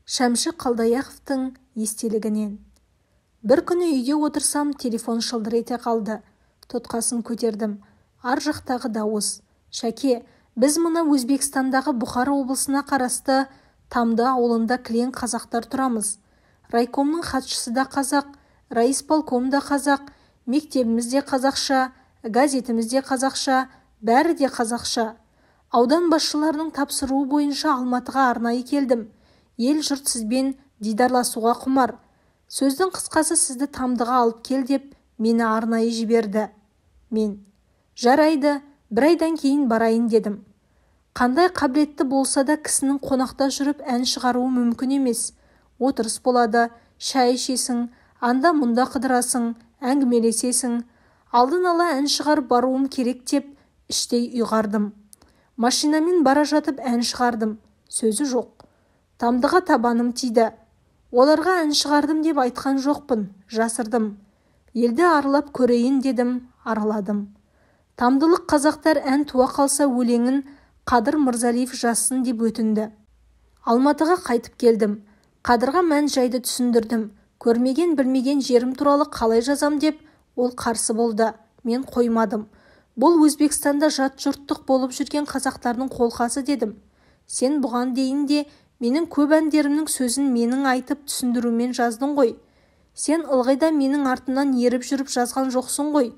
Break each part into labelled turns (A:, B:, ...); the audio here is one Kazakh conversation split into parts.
A: Шәмші Қалдаяқовтың естелігінен. Бір күні үйде отырсам, телефон шылдыр ете қалды. Тұтқасын көтердім. Ар жақтағы дауыс. «Шәке, біз мына Өзбекстандағы Бұхар облысына қарасты Тамды ауылында кілең қазақтар тұрамыз. Райкомның хатшысы да қазақ, райисполком да қазақ, мектебіміз де қазақша, газетіміз де қазақша, бәрі де қазақша. Аудан басшыларының тапсыруы бойынша Алматыға арнайы келдім. Ел-жұрт сізбен дидарласуға құмар. Сөздің қысқасы, сізді Тамдыға алып кел деп мені арнайы жіберді». Мен: «Жарайды, бір айдан кейін барайын», – дедім. Қандай қабілетті болса да кісінің қонақта жүріп ән шығаруы мүмкін емес. Отырыс болады, шай ішесің, анда-мұнда қыдырасың, әңгімелесесің. Алдын ала ән шығарып баруым керек деп іштей ұйғардым. Машинамен бара жатып ән шығардым. Сөзі жоқ. Тамдыға табаным тиді. Оларға ән шығардым деп айтқан жоқпын, жасырдым. Елді аралап көрейін дедім, араладым. Тамдылық қазақтар ән туа қалса, өлеңін Қадыр Мырзалиев жазсын деп өтінді. Алматыға қайтып келдім. Қадырға мән-жайды түсіндірдім. Көрмеген, білмеген жерім туралы қалай жазам деп ол қарсы болды. Мен қоймадым. Бұл Өзбекстанда жат жұрттық болып жүрген қазақтардың қолқасы дедім. Сен бұған дейін де менің көп әндерімнің сөзін менің айтып түсіндірумен жаздың ғой. Сен ылғи да менің артымнан еріп жүріп жазған жоқсың ғой.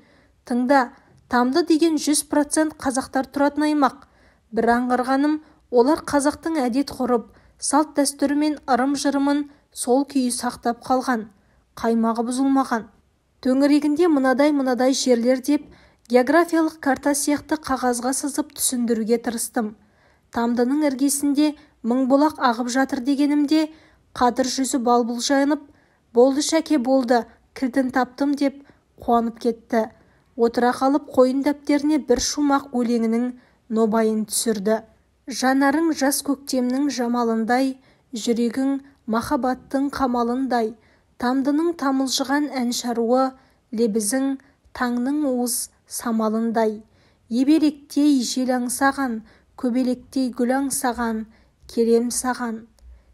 A: Тыңда, Тамды деген 100% қазақтар тұратын аймақ. Бір аңғарғаным, олар қазақтың әдет-ғұрып, салт-дәстүрі мен ырым-жырымын сол күйі сақтап қалған, қаймағы бұзылмаған. Төңірегінде мынадай-мынадай жерлер деп географиялық карта сияқты қағазға сызып түсіндіруге тырыстым. Тамдының іргесінде Мыңбұлақ ағып жатыр дегенімде, Қадыр жүзі балбұл жанып, «Болды, Шәке, болды, кілтін таптым», – деп қуанып кетті. Отыра қалып қойын дәптеріне бір шумақ өлеңінің нобайын түсірді. Жанарың жас көктемнің жамалындай, жүрегің махаббаттың қамалындай, Тамдының тамылжыған ән-шаруы, лебізің таңның уыз самалындай. Ебелектей жел аңсаған, көбелектей гүл аңсаған, келем саған.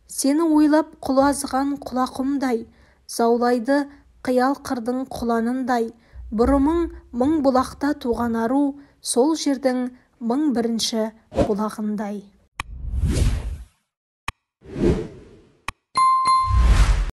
A: Сені ойлап құлазыған құлақұмдай, заулайды қиял қырдың құланындай. Бұрымың мың бұлақта туған ару, сол жердің 1001-ші бұлағындай.